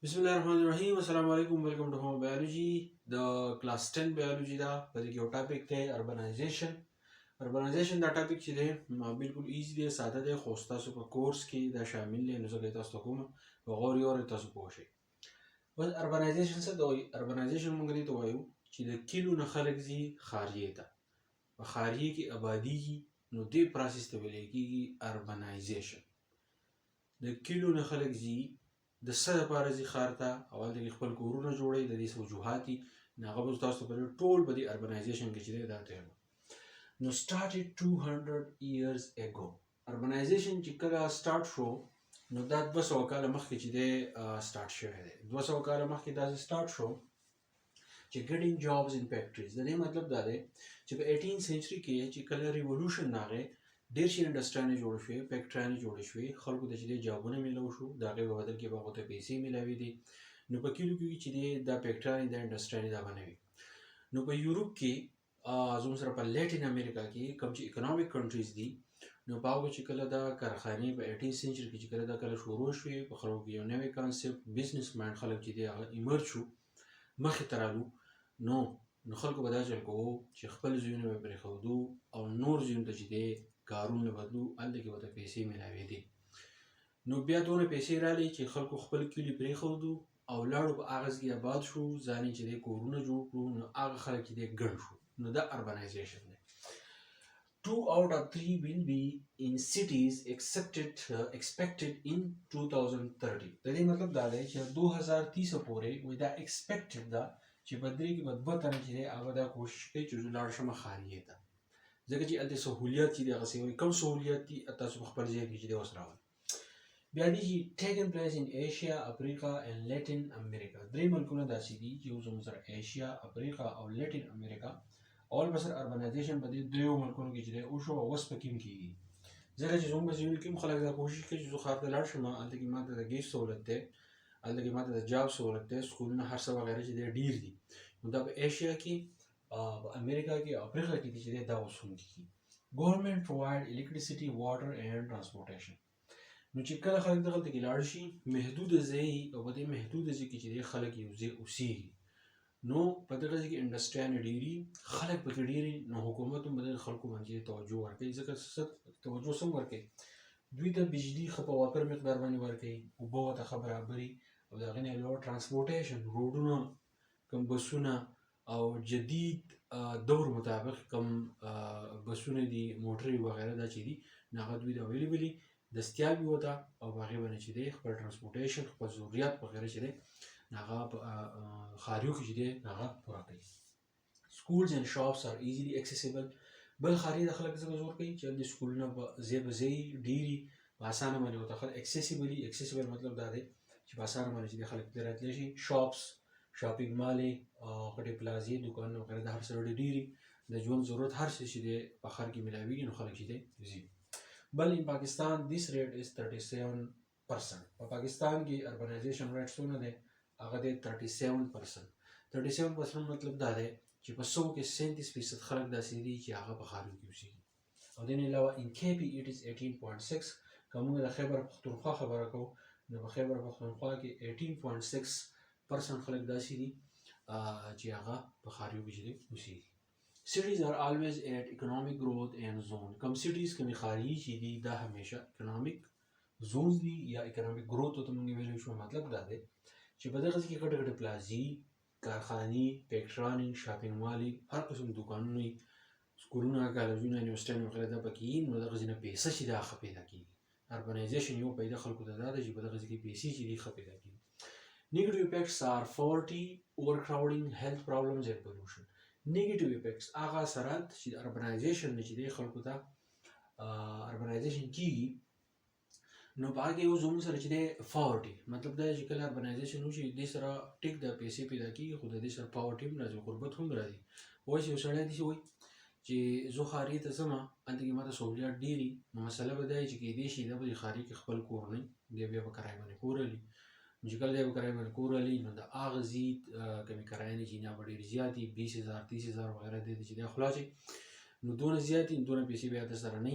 بسم الله الرحمن الرحیم. السلام علیکم، welcome to home biology. د کلاس 10 بیولوژي دا په دې کې یو ټاپک دی، اربنایزیشن. اربنایزیشن دا ټاپک چې دی بالکل ایزي دی، ساده دی، خو ستاسو په کورس کې دا شامل دی، نو ځکه تاسو ته کوم په غور یې اورئ، تاسو پوه شئ. بس اربنایزیشن څه ته وایي؟ اربنایزیشن موږ دې ته وایو چې د کلیو نه خلک ځي ښاریې ته، په ښاریې کې ابادیږي، نو دې پروسس ته ویل کېږي اربنایزیشن. د کلیو نه خلک ځي، د څه لپاره ځي ښار ته او هلته کې خپل کورونه جوړوي، د دې څه وجوهات دي، نو هغه به تاسو په ټول په دې اربنایزیشن کې چې دی دا دی. نو started 200 years ago. اربنایزیشن چې کله سٹارټ شو، نو دا 200 کاله مخکې چې دی سٹارټ شوی دی. 200 کاله مخکې دا سٹارټ شو چې getting jobs in factories. د دې مطلب دا دی چې په 18 سنچري کې چې کله ریولوشن راغی، ډېر شي انډسټرانې جوړې شوې، فیکټرانې جوړې شوې، خلکو ته چې دی جابونه میلاو شو، د هغې په بدل کې به هغو ته پیسې میلاوېدې. نو په کلیو کې چې دی دا فیکټرانې، دا انډسټرانې دا به نه وي. نو په یورپ کې، زموږ سره په لیټین امریکا کې کوم چې اکونومیک کنټریز دي، نو په هغو چې کله دا کارخانې په 18 سنچري کې چې کله دا کله شروع شوې، په خلکو کې یو نوی کانسپټ، بزنس ماینډ خلک چې دی هغه ایمرج شو، مخې ته رالو. نو خلکو به دا چل کوو چې خپل ځایونه به پرېښودو او نور ځایونو ته چې دی کارونه به تلو، هلته کې ورته پیسې میلاوېدې. نو بیا دونه پیسې رالې چې خلکو خپل کلي پرېښودو او لاړو په هغه ځای کې آباد شو، ځان یې چې دی کورونه جوړ کړو. نو هغه خلک چې دی ګڼ شو، نو دا اربنایزیشن دی. Two out of three will be in cities expected in 2030. د دې مطلب دا دی چې 2030 پورې وای دا expected ده چې په درې کې به دوه تنه چې دی هغه دا کوشش کوي چې زه لاړ شم ښاریې ته، ځکه چې هلته سهولیات چې دی هغسې وایي کم سهولیات دي، تاسو په خپل ځای کې چې دی اوس راولئ. بیا دي چې taken place in Asia, Africa and Latin America. درې ملکونه داسې دي چې یو زموږ سره ایشیا، افریقا او لیټین امریکا. اول به سره اربنایزیشن په دې دریو ملکونو کې چې دی وشو او اوس پکې هم کېږي، ځکه چې زموږ په ځایونو کې هم خلک دا کوشش کوي چې زه ښار ته لاړ شم، هلته کې ماته د ګیس سهولت دی، هلته کې ماته د جاب سهولت دی، سکولونه هر څه وغیره چې دی ډېر دي. نو دا په ایشیا کې، په امریکا کې او افریقا کې دي چې دی دا اوس هم کېږي. Government provide electricity, water and transportation. نو چې کله خلک دغلته کې لاړ شي، محدود ځای او په دې محدود ځای کې چې دی خلک یو ځای اوسېږي، نو په دغه ځای کې انډسټریانې ډېري، خلک پکې ډېري، نو حکومت هم په دغه خلکو باندې توجه ورکوي. ځکه څه توجه څنګه ورکوي؟ دوی ته بجلي ښه په وافر مقدار باندې ورکوي، اوبه ورته ښه برابري او د هغې نه علاوه ترانسپورټیشن، روډونه، کوم بسونه او جدید دور مطابق کوم بسونه دي، موټرې وغیره دا چې دي، نو هغه دوی ته اویلیبل دستیاب وي ورته او په هغې باندې چې دی خپل ترانسپورټیشن، خپل ضروریات وغیره چې دی هغه په ښاریو کې چې دی هغه پوره کوي. Schools and shops are easily accessible. بل ښاري د خلک ځکه زور کوي چې هلته سکولونه په ځای په ځای ډېري، په اسانه باندې ورته خلک accessible. Accessible مطلب دا دی چې په اسانه باندې چې د خلک تللی راتلی شي. شاپس، شاپینګ مالې، غټې پلازې، دوکانونه وغیره د هر څه ډېري، د ژوند ضرورت هر څه چې دی په ښار کې ملاویږي، نو خلک چې دی ځي. بل in Pakistan this rate is 37%. په پاکستان کې اربنایزیشن ریټ څونه دی؟ هغه دی 37%. 37% مطلب دا دی چې په سو کې 37% خلک داسې دي چې هغه په ښارونو کې اوسېږي. او دې نه علاوه in KP it is 18.6. که موږ د خیبر پښتونخوا خبره کوو، نو په خیبر پښتونخوا کې 18.6% خلک داسې دي چې هغه په ښارونو کې چې اوسېږي. Cities are always at economic growth and zone. کوم cities، کوم ښاري چې دي، دا همیشه economic zones دي یا economic growth ته موږ ویلی شو. مطلب دا دی چې په دغه ځای کې غټې غټې پلازي، کارخانې، فیکټرانې، شاپینګ مالې، هر قسم دوکانونه، سکولونه، کالجونه، یونیورسټیان وغیره دا پکې وي. نو دغه ځای نه پیسې چې دا ښه پیدا کېږي. اربنایزیشن یو پیدا خلکو ته دا ده چې په دغه ځای کې پیسې چې دي ښه پیدا کېږي. Negative effects are poverty, overcrowding, health problems and pollution. Negative effects، هغه اثرات چې د اربنایزیشن نه چې دی خلکو ته اربنایزیشن کیږي، نو په هغه کې یو زموږ سره چې دی پاورټي. مطلب دا چې کله اربنایزیشن وشي، دې سره ټیک د پیسې پیدا کیږي، خو د دې سره پاورټي هم راځي، غربت هم راځي. وایي چې یو سړی داسې وایي چې زه ښاري ته ځم، هلته کې ماته سهولیات ډېر. نو مسله به دا وي چې کېدای شي دا به ښاري کې خپل کور نه، دی بیا په کرایه باندې کور اخلي. نو چې کله دی په کرایه باندې کور اخلي، نو د هغه ځای کمې کرایې چې نه به ډېرې زیاتې، 20,000، 30,000 وغیره دی چې دی خلاص، نو دونه زیاتې، دونه پیسې بیا د سره نه.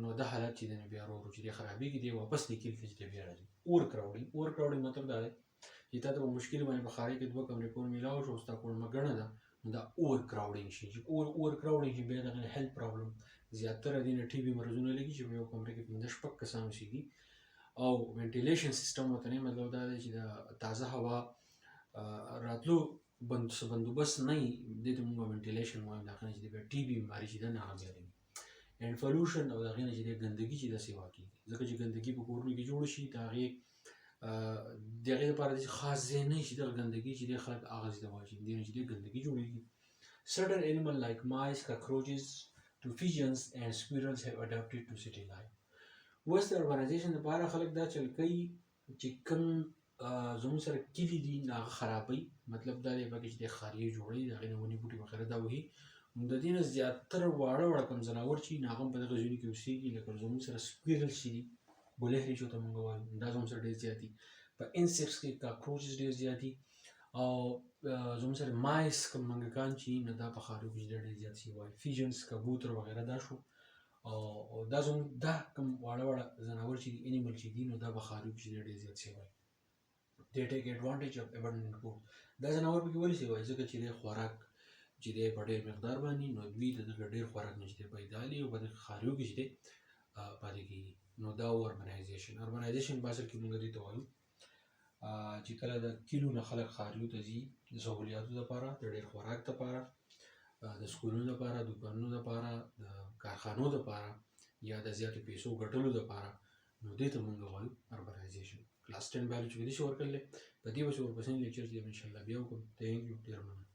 نو دا حالت چې دی بیا ورو ورو چې دی خرابېږي، دی واپس دې کلي ته چې دی بیا راځي. اوور کراوډینګ. اوور کراوډینګ مطلب دا دی چې تا ته په مشکل باندې په ښاري کې دوه کمرې کور میلاو شو، ستا کورمه ګڼه ده، نو دا اوور کراوډینګ شي. چې اوور کراوډینګ شي، بیا دغه هیلث پرابلم زیاتره دې نه ټي بي مرضونه لګي، چې په یو کمره کې پنځه شپږ کسان اوسېږي او وینټیلیشن سیستم ورته نه، مطلب دا دی چې د تازه هوا راتلو بند څه بندوبست نه وي. دې ته موږ وینټیلیشن وایو. د هغې نه چې دی بیا ټي بي بیماري چې ده نه، هغه بیا لګي. اینډ پولوشن، او د هغې نه چې دی ګندګي چې ده سیوا کېږي، ځکه چې ګندګي په کورونو کې جوړ شي، د هغې لپاره داسې خاص ځای نه چې دغه ګندګي چې دی خلک هغه ځای ته واچوي، دې نه چې دی ګندګي جوړېږي. Certain animals like mice, cockroaches, to pigeons and squirrels have adapted to city life. اوس د اربنایزیشن لپاره خلک دا چل کوي چې کوم زموږ سره کلي دي نو هغه خرابوي، مطلب دا دی پکې چې د ښاریې جوړوي، د هغې نه ونې بوټي وغیره دا وهي. نو د دې نه زیاتره واړه واړه کوم ځناور چې نو هغه هم په دغه ځایونو کې اوسېږي، لکه زموږ سره سکویرل چې دي، ګلهري چې ورته موږ وایو، دا زموږ سره ډېر زیات دي. په انسیکټس کې کاکروچز ډېر زیات دي او زموږ سره مایس، کوم منګکان چې نو دا په ښارو کې ډېر زیات شي وایي، فیجنز، کبوتر وغیره دا شو. او دا زموږ دا کوم واړه واړه ځناور چې دي، انیمل چې دي، نو دا په ښارو کې ډېر زیات شي وایي. They take advantage of abundant food. دا ځناور پکې ولې شي وایي؟ ځکه چې د خوراک چې دی په ډېر مقدار باندې، نو دوی د دغه ډېر خوراک نه چې دی پیدا لري او په دغه ښاریو کې چې دی پاتې کېږي. نو دا و اربنایزیشن. اربنایزیشن په اصل کې موږ دې ته وایو چې کله د کلیو نه خلک ښاریو ته ځي، د سهولیاتو لپاره، د ډېر خوراک لپاره، د سکولونو لپاره، دوکانونو لپاره، د کارخانو لپاره یا د زیاتو پیسو ګټلو لپاره، نو دې ته مونږ وایو اربنایزیشن. کلاس 10 بایولوجي کې دې شي ورکړل. په دې وسه ورپسې لیکچر چې ان شاء الله بیا وکړم. Thank you، ډېر مننه.